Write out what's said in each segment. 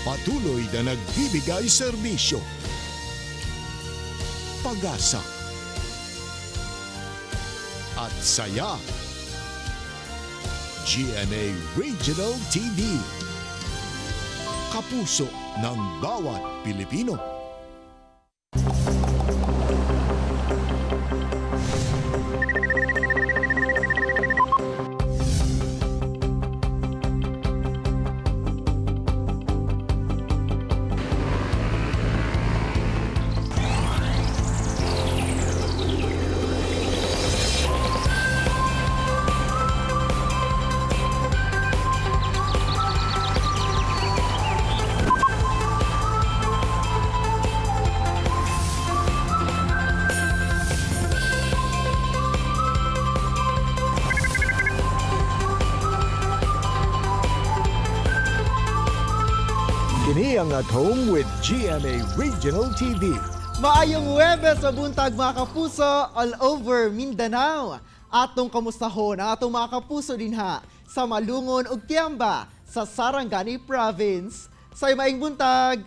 Patuloy na nagbibigay serbisyo, pag-asa, at saya. GMA Regional TV. Kapuso ng bawat Pilipino. Kini ang At Home with GMA Regional TV. Maayong Huwebes sa buntag, mga kapuso, all over Mindanao. Atong kamustahon ang atong mga kapuso dinha sa Malungon ug Kiamba sa Sarangani Province. Say maayong buntag.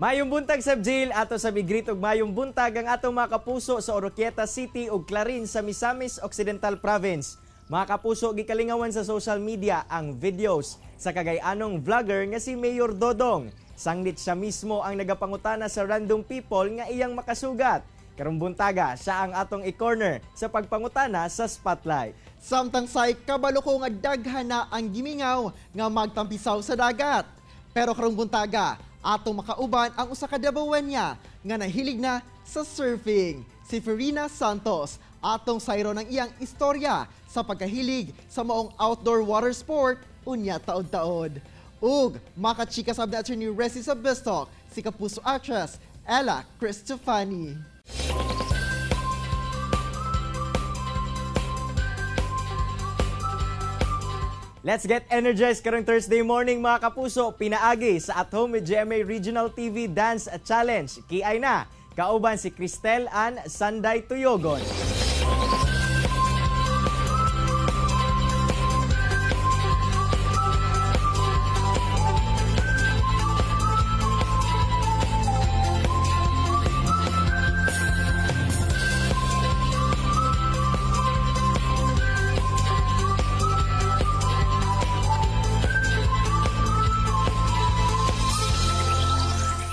Mayong buntag sa Jill, ato sa bigrit ug mayong buntag ang atong mga kapuso sa Oroquieta City ug Clarin sa Misamis Occidental Province. Mga kapuso, gikalingawan sa social media ang videos sa Cagayanong vlogger nga si Mayor Dodong. Sanglit siya mismo ang nagapangutana sa random people nga iyang makasugat. Karong buntaga, siya ang atong i-corner sa pagpangutana sa Spotlight. Samtang say kabalo ko nga daghan na ang gimingaw nga magtampisaw sa dagat. Pero karong buntaga, atong makauban ang usa ka Dabawenya nga nahilig na sa surfing. Si Farina Santos, atong sayro ng iyang istorya sa pagkahilig sa maong outdoor water sport unya taod-taod. Ug makachika sab na Attorney Resi sa Bistok, si kapuso actress Ella Cristofani. Let's get energized karong Thursday morning, mga kapuso. Pinaagi sa At Home with GMA Regional TV Dance Challenge. Kiay na, kauban si Cristel Ann Sanday Tuyogon.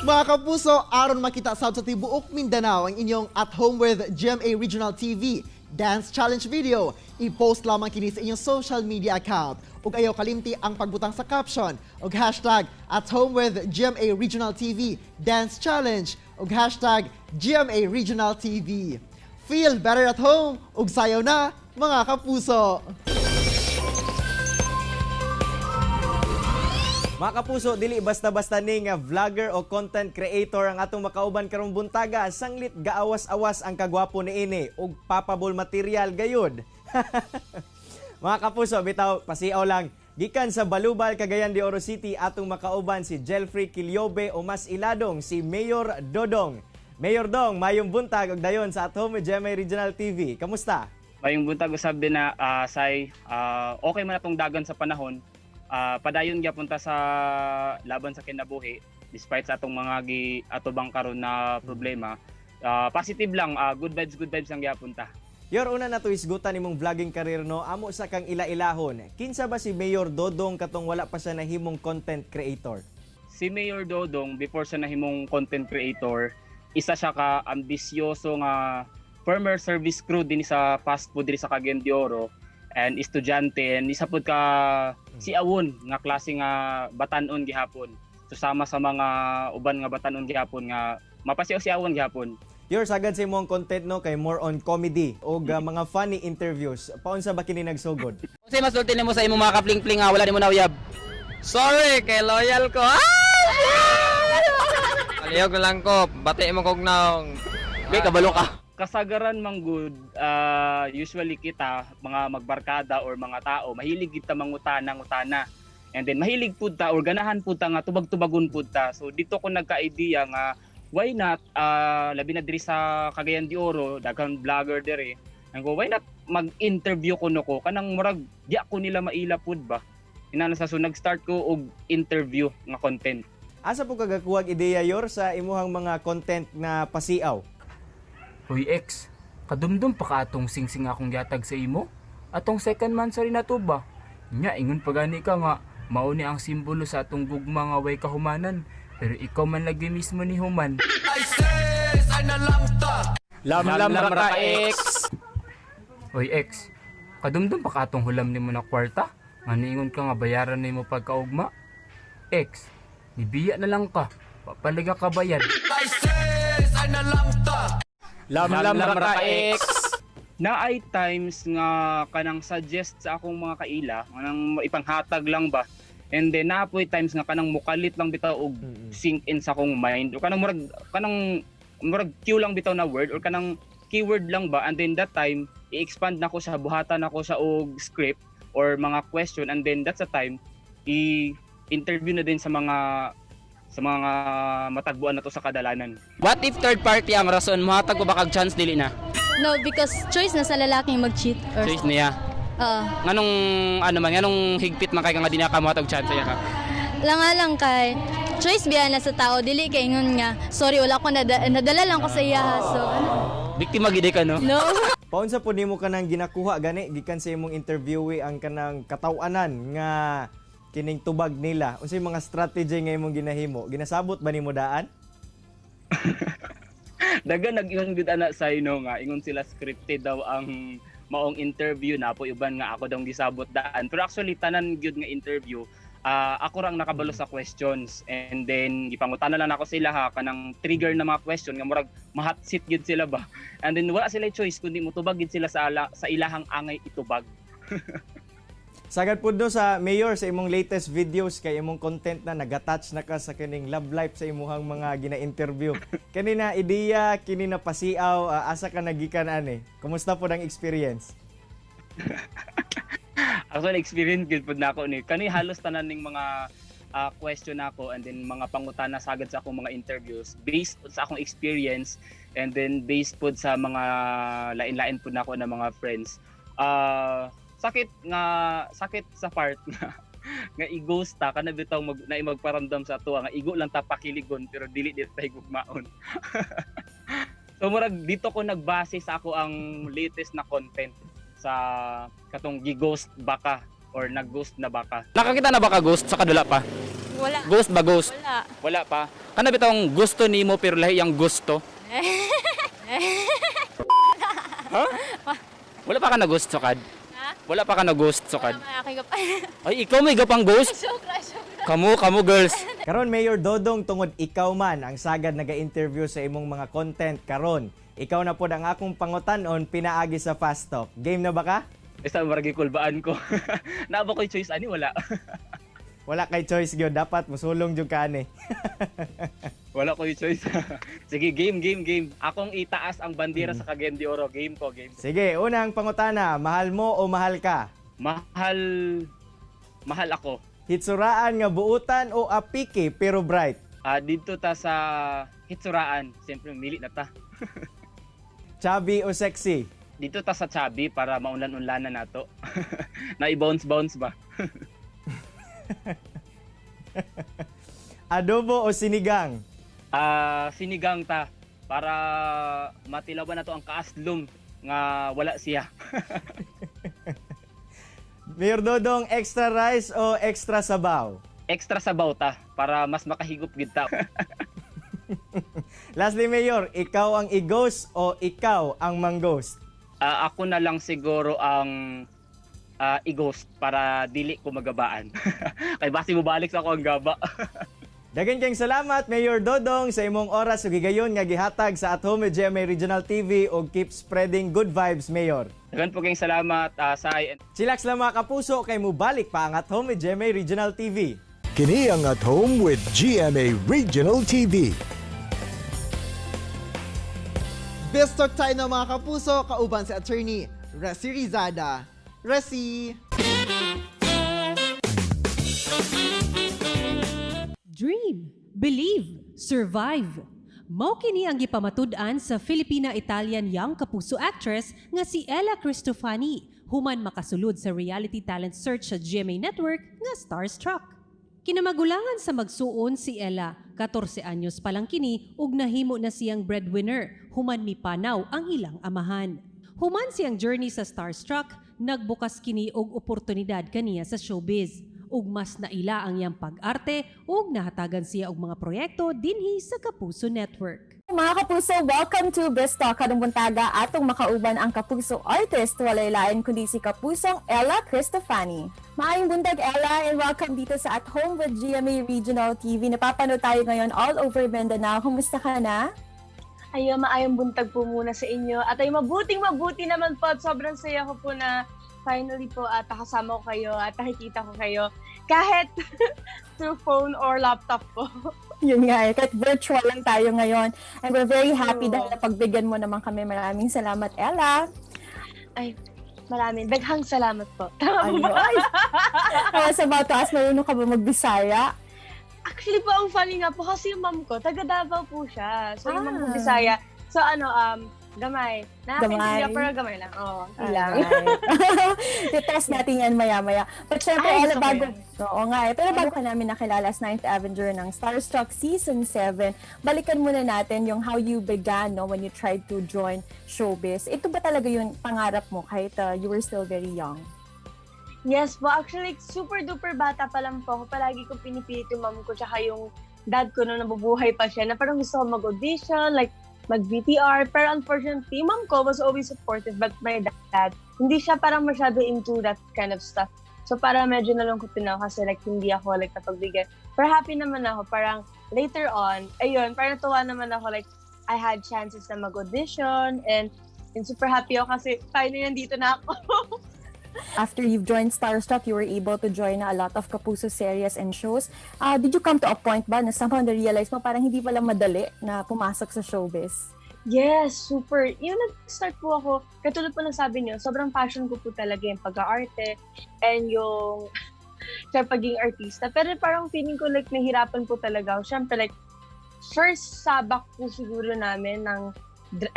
Mga kapuso, aron makita sab sa tibuok Mindanao ang inyong At Home with GMA Regional TV Dance Challenge video. I-post lamang kini sa inyong social media account. Ug ayaw kalimti ang pagbutang sa caption ug #AtHomeWithGMARegionalTV Dance Challenge ug #GMARegionalTV. Feel better at home ug sayaw na, mga kapuso! Mga kapuso, dili basta-basta ning vlogger o content creator ang atong makauban karong buntaga. Sanglit gaawas-awas ang kagwapo niini ug papabol material gayud. Mga kapuso, bitaw pasiaw lang. Gikan sa Balubal, Cagayan de Oro City, atong makauban si Jelfrey Quiliobe o mas iladong si Mayor Dodong. Mayor Dong, mayong buntag ug dayon sa At Home with GMA Regional TV. Kamusta? Mayong buntag usab din na say okay man atong dagan sa panahon. Padayon gyapon ta sa laban sa kinabuhi despite sa atong mga gi atubang karon na problema. Positive lang, good vibes ang gyapon ta. Yor, una na to isgutan imong vlogging career, no. Amo sa kang ila-ilahon. Kinsa ba si Mayor Dodong katong wala pa siya nahimong content creator? Si Mayor Dodong, before siya nahimong content creator, isa siya ka ambisyoso nga former service crew din sa fast food diri sa Cagayan de Oro and estudyante and isa pud ka si awon nga klase nga batan-on gihapon. So sama sa mga uban nga batan-on gihapon nga mapasiyaw si awon gihapon. Yor, sagad sa imong content, no, kay more on comedy o mga funny interviews. Paunsa ba kini nagsugod? Unsay masulti nimo sa imong mga kapling-pling nga wala nimo nauyab? Sorry, kay loyal ko. Ah! Palihog na lang ko, bati mo kog naong. Be kabalo ka. Kasagaran man good, usually kita mga magbarkada or mga tao mahilig kita mangutana ngutana and then mahilig pud ta or ganahan pud ta nga tubag-tubagon pud ta. So dito ko nagka-idea nga why not, labi na diri sa Cagayan de Oro, daghang vlogger diri. Ang ko, why not mag-interview kuno ko kanang murag di ako nila maila pud ba inana sa. So nag-start ko og interview nga content. Asa po kagakuhag ideya yor sa imuhang mga content na pasiaw? Hoy ex, kadumdum pa ka atong singsing akong yatag sa imo? Atong second man sa rin nato ba? Nya ingon pa gani ka nga, mao ni ang simbolo sa atong gugma nga way kahumanan. Pero ikaw man lagi mismo ni human. Lamlam ra ka, ex. Hoy ex, kadumdum pa ka atong hulam nimo na kwarta? Nga niingon ka nga bayaran nimo pagkaugma? Ex, nibiya na lang ka. Papaliga ka bayad. Lamlam ra ka, ex. Naay times nga kanang suggest sa akong mga kaila, kanang ipanghatag lang ba. And then naapoy times nga kanang mukalit lang bitaw og sink in sa akong mind or kanang murag cue lang bitaw na word or kanang keyword lang ba, and then that time i-expand nako sa buhatan nako sa og script or mga question, and then that's the time i-interview na din sa mga matagbuan na to sa kadalanan. What if third party ang rason? Muhatag ko ba kag chance, dili na? No, because choice na sa lalaking mag-cheat. Or, Choice niya. Oo. Nganong ano man, nganong higpit man kay ka nga di na ka muhatag chance iya ka? Lang nga lang kay choice biya na sa tao dili kay ingon nga sorry, wala ko nadala lang ko sa iya, so ano. Biktima gid ka, no? No. Paunsa po nimo kanang ginakuha gani gikan sa imong interviewee ang kanang kataw-anan nga kining tubag nila? Unsay mga strategy nga imong ginahimo? Ginasabot ba nimo daan? Dagan nag-ingon gud ana sa ino nga ingon sila scripted daw ang maong interview na po, uban nga ako daw gisabot daan, pero actually tanan gyud nga interview, ako rang nakabalo sa questions, and then gipangutana lang ako sila ha, kanang trigger na mga question nga murag ma-hot seat gyud sila ba, and then wala sila choice kundi motubag gyud sila sa ilahang angay itubag. Sagad pud no sa Mayor sa imong latest videos kay imong content na nagatouch na ka sa kining love life sa imuhang mga gina-interview. Kani na ideya, kini na pasiaw, asa ka nagikan ani? Kumusta pud ang experience? Actually, experience gyud pud nako ni kani halos tanan ning mga question nako and then mga pangutana sagad sa akong mga interviews based sa akong experience and then based pud sa mga lain-lain pud nako na mga friends. Sakit nga sakit sa part nga i-ghost ta kana bitaw mag na magparamdam sa ato nga igo lang ta pakiligon pero dili di ta higugmaon. So murag dito ko nagbase sa ako ang latest na content sa katong gi-ghost baka or nag-ghost na baka. Nakakita na ba ka ghost sa kadula pa? Wala. Ghost ba, ghost? Wala. Wala pa. Kana bitawng gusto nimo pero lahi ang gusto? Ha? Wala pa ka na ghost sukad? Ha? Wala pa ka na ghost sukad? Wala man ako. Ay, ikaw may gapang ghost? Joke ra, joke ra. Kamu, kamu girls. Karon, Mayor Dodong, tungod ikaw man ang sagad naga-interview sa imong mga content karon. Ikaw na pod ang akong pangutan-on pinaagi sa Fast Talk. Game na ba ka? Basta murag gikulbaan ko. Naa ba ko'y choice ani? Wala. Wala kay choice gyud, dapat musulong jud ka ani. Wala ko'y choice. Sige, game, game, game. Akong itaas ang bandera sa Cagayan de Oro. Game ko, game. Sige, unang pangutana, mahal mo o mahal ka? Mahal mahal ako. Hitsuraan nga buutan o apiki pero bright? Dito ta sa hitsuraan. Siyempre, mili na ta. Chubby o sexy? Dito ta sa chubby para maunlan-unlanan nato. Na i-bounce-bounce ba? Adobo o sinigang? Sinigang ta para matilawan nato ang kaaslom nga wala siya. Mayor Dodong, extra rice o extra sabaw? Extra sabaw ta para mas makahigop gid ta. Lastly, Mayor, ikaw ang i-ghost o ikaw ang mang-ghost? Ako na lang siguro ang i-ghost para dili ko magabaan. Kay basi mo balik sa ako ang gaba. Daghang kayong salamat, Mayor Dodong, sa imong oras ug higayon nga gihatag sa At Home with GMA Regional TV ug keep spreading good vibes, Mayor. Daghang po kayong salamat sa Chillax lang, mga kapuso, kay mubalik pa ang At Home with GMA Regional TV. Kini ang At Home with GMA Regional TV. Best talk tayo ng mga kapuso, kauban si Attorney Resi Rizada. Resi! Dream, believe, survive. Mao kini ang gipamatud-an sa Filipina-Italian young kapuso actress nga si Ella Cristofani human makasulod sa reality talent search sa GMA Network nga Starstruck. Kinamagulangan sa magsuon si Ella, 14 anyos pa lang kini ug nahimo na siyang breadwinner human mipanaw ang ilang amahan. Human siyang journey sa Starstruck, nagbukas kini og oportunidad kaniya sa showbiz. Ug mas naila ang iyang pag-arte ug nahatagan siya og mga proyekto dinhi sa Kapuso Network. Mga kapuso, welcome to Biztalk. Karong buntaga atong makauban ang kapuso artist, walay lain kundi si kapusong Ella Cristofani. Maayong buntag, Ella, and welcome dito sa At Home with GMA Regional TV. Napapanood tayo ngayon all over Mindanao. Kumusta ka na? Ayun, maayong buntag po muna sa inyo. At ay mabuting mabuti naman po at sobrang saya ko po na finally po at nakasama ko kayo at nakikita ko kayo kahit through phone or laptop po. Yun nga eh, kahit virtual lang tayo ngayon. And we're very happy True. Dahil napagbigyan mo naman kami. Maraming salamat, Ella. Ay, maraming. Daghang salamat po. Tama po Ano? ba? Ay, I was about to ask, marunong ka ba mag-Bisaya? Actually po, ang funny nga po kasi yung mom ko, taga Davao po siya. So yung mom ko Ah. Bisaya. So ano, gamay. Nakakaintindi Gamay. pero gamay lang. Oo, lang. Alright. I-test natin yan maya-maya. But syempre, Ay, Ella, gusto ko bago, yan. oo nga eh, pero bago ka namin nakilala as Ninth Avenger ng Starstruck Season 7, balikan muna natin yung how you began, no, when you tried to join showbiz. Ito ba talaga yung pangarap mo kahit you were still very young? Yes po, actually, super duper bata pa lang po ako. Palagi kong pinipilit yung mom ko tsaka yung dad ko nung nabubuhay pa siya na parang gusto ko mag-audition, like mag-VTR. Pero unfortunately, mom ko was always supportive, but my dad, hindi siya parang masyado into that kind of stuff. So parang medyo nalungkot din ako kasi like hindi ako like napagbigyan. Pero happy naman ako, parang later on, ayun, parang natuwa naman ako, like I had chances na mag-audition and super happy ako kasi finally nandito na ako. After you've joined Starstruck, you were able to join a lot of Kapuso series and shows. Did you come to a point ba na somehow na-realize mo parang hindi pala madali na pumasok sa showbiz? Yes, super. Yung nag-start po ako, katulad po ng sabi niyo, sobrang passion ko po talaga yung pag-aarte and yung sa pagiging artista. Pero parang feeling ko like nahirapan po talaga ako. Siyempre like, first sabak po siguro namin ng,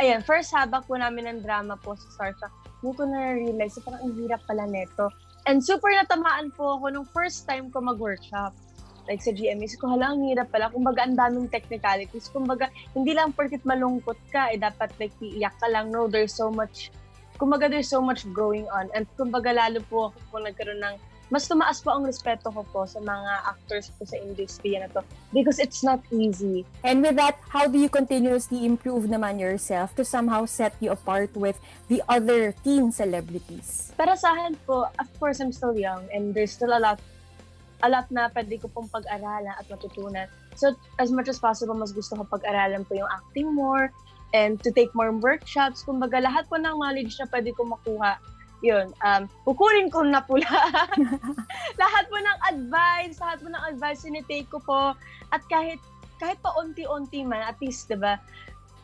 ayan, first sabak po namin ng drama po sa Starstruck. Hindi ko na-realize, parang ang hirap pala neto. And super natamaan po ako nung first time ko mag-workshop. Like sa GMA, so, ko, hala, ang hirap pala. Kumbaga, ang daming technicalities. Kumbaga, hindi lang porket malungkot ka, eh, dapat like iiyak ka lang. No, there's so much, kumbaga there's so much going on. And kumbaga lalo po ako po nagkaroon ng, mas tumaas po ang respeto ko po sa mga actors po sa industry na to. Because it's not easy. And with that, how do you continuously improve naman yourself to somehow set you apart with the other teen celebrities? Para sa akin po, of course, I'm still young and there's still a lot na pwede ko pong pag-aralan at matutunan. So, as much as possible, mas gusto ko pag-aralan po yung acting more and to take more workshops. Kumbaga, lahat po ng knowledge na pwede ko makuha, yun, kukunin ko na po lahat. Lahat po ng advice, lahat po ng advice, tinitake ko po. At kahit pa unti-unti man, at least, di ba,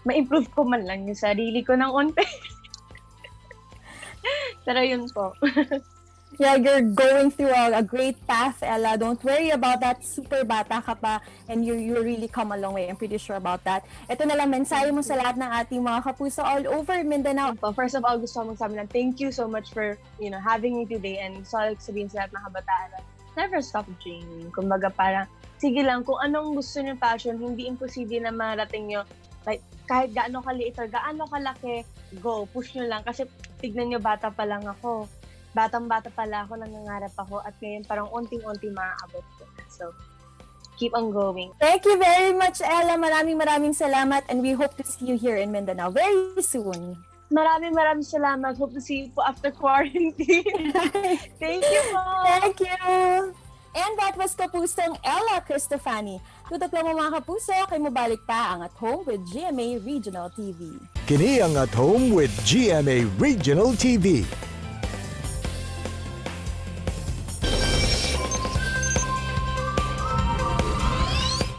ma-improve ko man lang yung sarili ko ng unti. Pero yun po. Yeah, you're going through a great path, Ella. Don't worry about that. Super bata ka pa and you really come a long way. I'm pretty sure about that. Ito na lang, mensahe mo sa lahat ng ating mga kapuso all over Mindanao. Po, first of all, gusto ko magsabi ng thank you so much for having me today, and gusto ko sabihin sa lahat ng kabataan na never stop dreaming. Kumbaga parang, sige lang, kung anong gusto niyo, passion, hindi imposible na marating niyo. Like, kahit gaano kaliit or gaano kalaki, go, push nyo lang. Kasi tignan nyo, bata pa lang ako. Batang-bata pala ako, nangangarap ako. At ngayon, parang unting-unti maaabot ko na. So, keep on going. Thank you very much, Ella. Maraming maraming salamat and we hope to see you here in Mindanao very soon. Maraming maraming salamat. Hope to see you po after quarantine. Thank you po. Thank you. And that was Kapusong Ella Cristofani. Tutok lang mo, mga kapuso, kay mobalik pa ang At Home with GMA Regional TV. Kini ang At Home with GMA Regional TV.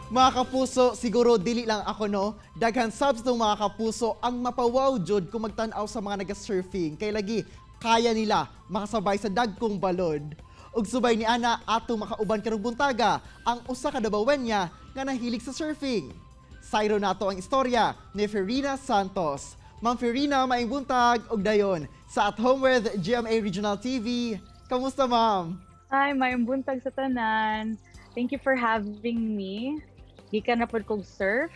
Mga kapuso, siguro dili lang ako, no. Daghan subs ng mga kapuso ang mapawaw jud kung magtan-aw sa mga naga-surfing. Kay lagi kaya nila makasabay sa dagkong balod. Ug subay ni ana, ato makauban karong buntaga ang usa ka Dabawenya nga nahilig sa surfing. Sayro nato ang istorya ni Ferina Santos. Ma'am Ferina, maayong buntag ug dayon sa At Home with GMA Regional TV. Kamusta, ma'am? Ay, maayong buntag sa tanan. Thank you for having me. Gikan na pod kog surf,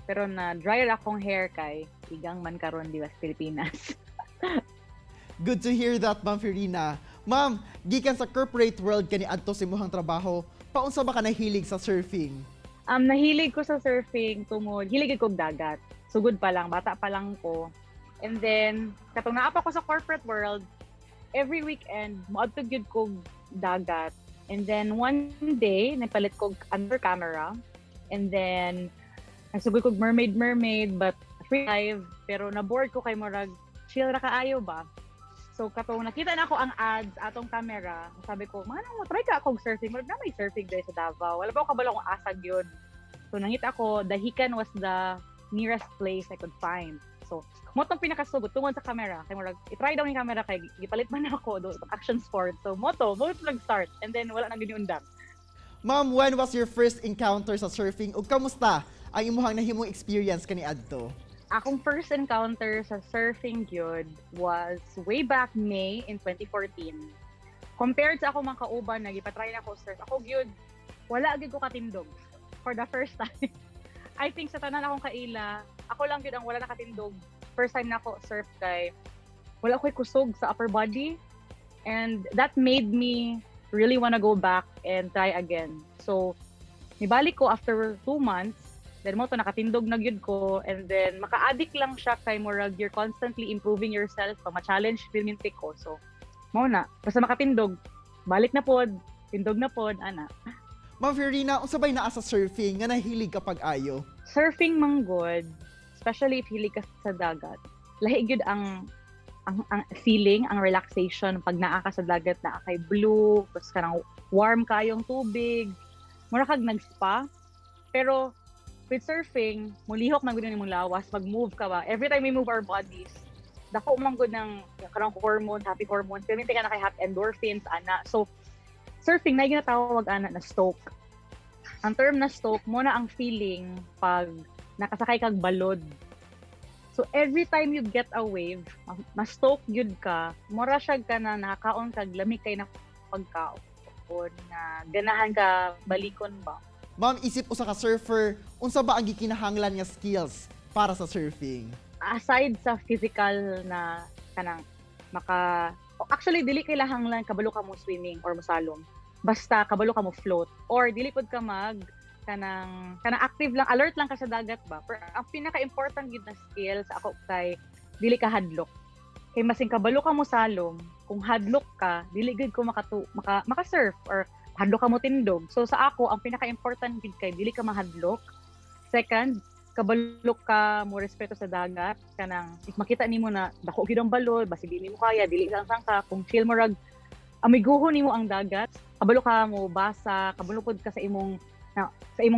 pero na dry ra akong hair kay igang man karon di ba sa Pilipinas. Good to hear that, Ma'am Ferina. Ma'am, gikan sa corporate world kani adto sa imong trabaho, paunsa ba ka nahilig sa surfing? Nahilig ko sa surfing tungod hilig kog dagat. Sugod pa lang, bata pa lang ko. And then katong naa pa ko sa corporate world, every weekend moadto gyud kog dagat. And then one day nagpalit kog another camera and then nagsugod kog mermaid mermaid, but free dive, pero na bored ko kay murag chill ra kaayo ba. So katong nakita na ako ang ads atong camera, sabi ko, "Manong mo try ka akong surfing." Murag na may surfing diri sa Davao. Wala pa ako kabalo kung asa gyud. So nangita ako, Dahican was the nearest place I could find. So, mao tong pinakasugod tungod sa camera. Kay murag i-try daw ni camera kay gipalit man ako do action sport. So mo to nag-start and then wala na gyud undang. Ma'am, when was your first encounter sa surfing ug kamusta ang imong nahimong experience kani adto? Akong first encounter sa surfing gyud was way back May in 2014. Compared sa ako mga kauban na gipatry na ako surf, ako gyud wala gyud ko katindog for the first time. I think sa tanan akong kaila, ako lang gyud ang wala nakatindog. First time na ako surf kay wala ko'y kusog sa upper body and that made me really wanna go back and try again. So, nibalik ko after 2 months. Then mo to nakatindog na gyud ko and then maka-addict lang siya kay murag you're constantly improving yourself pa, ma-challenge perminti ko. So mao na, basta makatindog, balik na pod, tindog na pod ana. Ma'am Ferina, unsa bay naa sa surfing nga nahilig ka pag-ayo? Surfing man gud, especially if hilig ka sa dagat. Lahi gyud ang feeling, ang relaxation pag naa ka sa dagat, naa kay blue, tapos kanang warm kayong tubig. Mura kag nag-spa. Pero with surfing, mulihok man gud imong lawas, mag-move ka ba? Every time we move our bodies, dako man gud ng kanang hormones, happy hormones, pero ka na kay happy endorphins ana. So surfing na ginatawag ana na stoke. Ang term na stoke mo na ang feeling pag nakasakay kag balod. So every time you get a wave, ma-stoke gyud ka, mura siya ka na nakakaon kag lami kay na pagkaon na ganahan ka balikon ba. Ma'am, isip usa ka surfer, unsa ba ang gikinahanglan nga skills para sa surfing? Aside sa physical na kanang maka, actually dili kailangan kabalo ka mo swimming or mosalom. Basta kabalo ka mo float or dili pod ka mag kanang active lang, alert lang ka sa dagat ba. Pero ang pinaka-important gyud na skill sa ako kay dili ka hadlok. Kay masin kabalo ka mo salom, kung hadlok ka, dili gyud ko maka surf or hadlok ka mo tindog. So sa ako, ang pinaka-important gyud kay dili ka mahadlok. Second, kabalo ka mo respeto sa dagat, kanang if makita nimo na dako gyud ang balod, basig di nimo kaya, dili lang ka kung chill mo rag amiguhon nimo ang dagat, kabalo ka mo basa, kabalo pod ka sa imong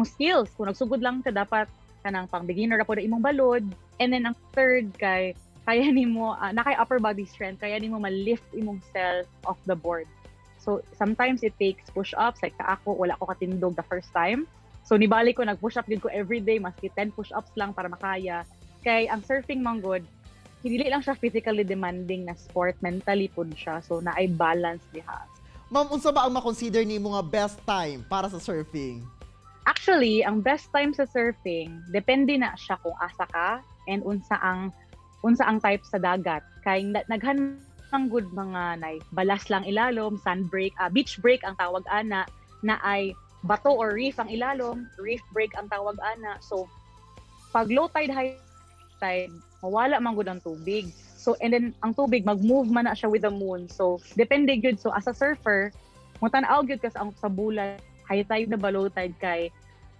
skills. Kung nagsugod lang ka, dapat kanang pang beginner ra pod ang imong balod. And then ang third kay kaya nimo na kay upper body strength, kaya nimo ma-lift imong self off the board. So sometimes it takes push-ups, like ako, wala ko katindog the first time. So nibalik ko, nag-push up gyud ko every day, maski 10 push-ups lang para makaya. Kay ang surfing man gud, hindi lang siya physically demanding na sport, mentally pud siya. So naay balance diha. Ma'am, unsa ba ang makonsider nimo nga best time para sa surfing? Actually, ang best time sa surfing, depende na siya kung asa ka and unsa ang type sa dagat. Kay daghan man gud mga nay balas lang ilalom, sand break, beach break ang tawag ana, na ay bato or reef ang ilalom, reef break ang tawag ana. So pag low tide, high tide, mawala man gud ang tubig. So and then ang tubig mag-move man na siya with the moon. So depende gyud. So as a surfer, mo tan-aw gyud ka sa bulan, high tide na ba, low tide, kay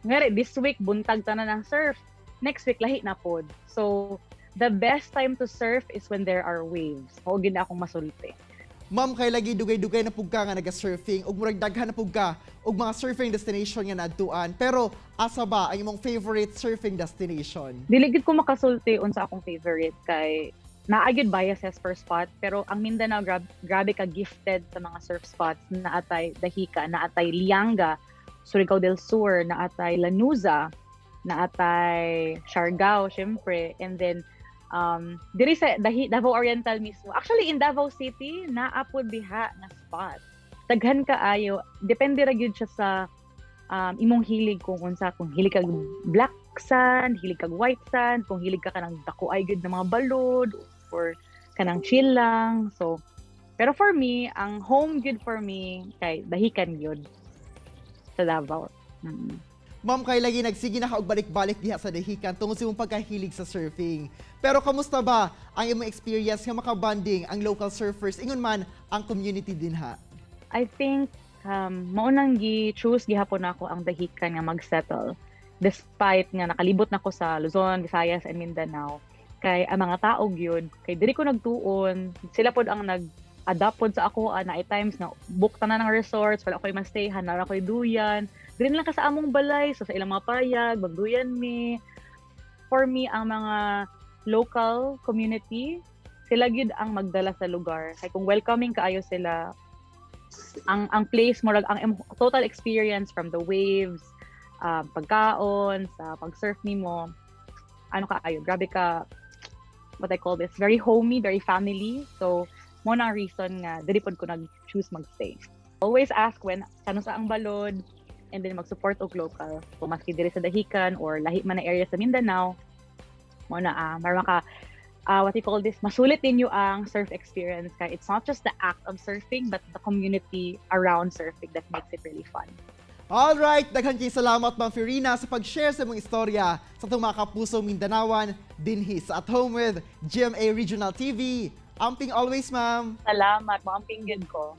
ngari this week buntag tanan ng surf, next week lahi na pod. So the best time to surf is when there are waves. Mao gyud na akong masulti. Ma'am, kay lagi dugay-dugay na pug ka nga naga-surfing ug murag daghan na pug ka og mga surfing destination nga naadtuan. Pero asa ba ang imong favorite surfing destination? Dili gid ko makasulti unsa akong favorite kay naa gyud biases per spot, pero ang Mindanao grabe ka gifted sa mga surf spots. Naatay Dahican, naatay Lianga, Surigao del Sur, naatay Lanuza, naatay Siargao syempre, and then diri sa Davao Oriental mismo. Actually, in Davao City naa pod diha nga spot. Daghan kaayo, depende ra gyud siya sa Imong hilig kung unsa, kung hilig kag black sand, hilig kag white sand, kung hilig ka kanang dako ay gud na mga balod or kanang chill lang. So pero for me, ang home good for me kay Dahican gyud sa Davao. Ma'am, kay lagi nagsige na ka og balik-balik diha sa Dahican tungod sa imong pagkahilig sa surfing. Pero kamusta ba ang imong experience nga makabanding ang local surfers ingon man ang community dinha? I think mao nang gi-choose gihapon nako ang Dahican nga mag-settle despite nga nakalibot na ko sa Luzon, Visayas and Mindanao, kay ang mga tao gyud, kay diri ko nagtuon, sila pod ang nag adapt pod sa ako. Na times nga book tanan ng resorts, wala ko'y ma-stayhan, naa ko'y duyan, diri lang ka sa among balay, so sa ilang mga payag magduyan mi. For me, ang mga local community, sila gyud ang magdala sa lugar, kay kung welcoming kaayo sila, ang place, murag ang total experience from the waves, pagkaon, sa pag-surf nimo, ano kaayo, grabe ka, what I call this, very homey, very family. So mao na ang reason nga diri pod ko nag-choose magstay. Always ask when kanus-a ang balod and then mag-support og local. Kung maski diri sa Dahican or lahi man na area sa Mindanao, mao na mara maka what you call this, masulit ninyo ang surf experience kay it's not just the act of surfing but the community around surfing that makes it really fun. Alright, daghan kay salamat, Ma'am Firina, sa pag-share sa imong istorya sa atong mga kapusong Mindanawan dinhi sa At Home with GMA Regional TV. Amping always, ma'am. Salamat, moamping gyud ko.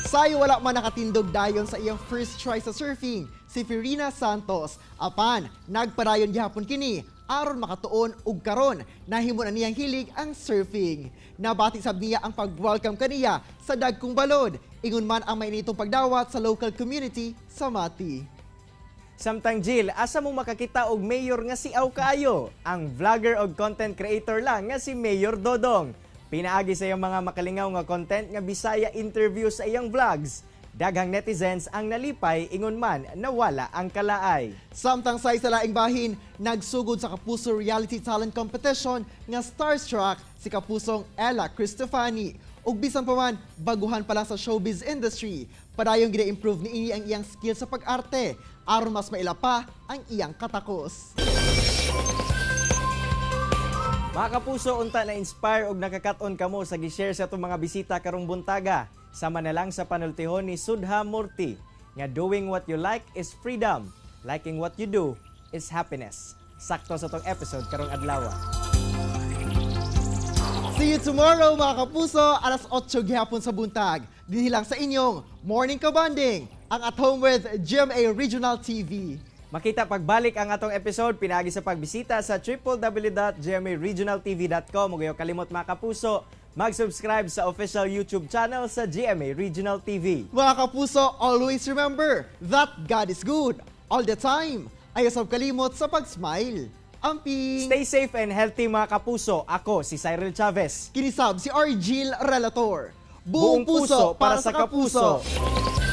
Sayo wala man nakatindog dayon sa iyang first try sa surfing, si Firina Santos. Apan, nagpadayon gihapon kini aron makatuon og karon nahimo na niyang hilig ang surfing. Nabati sab niya ang pag-welcome kaniya sa dagkong balod. Ingon man ang mainitong pagdawat sa local community sa Mati. Samtang Jill, asa mo makakita og mayor nga siaw kaayo? Ang vlogger og content creator lang nga si Mayor Dodong. Pinaagi sa iyang mga makalingaw nga content nga Bisaya interview sa iyang vlogs. Daghang netizens ang nalipay ingon man nawala ang kalaay. Samtang sa laing bahin, nagsugod sa Kapuso Reality Talent Competition nga Starstruck si Kapusong Ella Cristofani. Ug bisan pa man, baguhan pa lang sa showbiz industry, padayong gina-improve niini ang iyang skill sa pag-arte aron mas maila pa ang iyang katakos. Mga kapuso, unta na inspire og nakakaton kamo sa gi-share sa atong mga bisita karong buntaga. Sama na lang sa panultihon ni Sudha Murty nga doing what you like is freedom, liking what you do is happiness. Sakto sa atong episode karong adlaw. See you tomorrow, mga kapuso, alas 8 gihapon sa buntag. Dinhi lang sa inyong Morning Kabanding, ang At Home with GMA Regional TV. Makita pagbalik ang atong episode pinaagi sa pagbisita sa www.gmaregionaltv.com ug ayaw kalimot, mga kapuso, mag-subscribe sa official YouTube channel sa GMA Regional TV. Mga kapuso, always remember that God is good all the time. Ayaw sab kalimot sa pag-smile. Amping! Stay safe and healthy, mga kapuso. Ako si Cyril Chavez. Kini sab si Argil Relator. Buong puso para sa kapuso. Kapuso.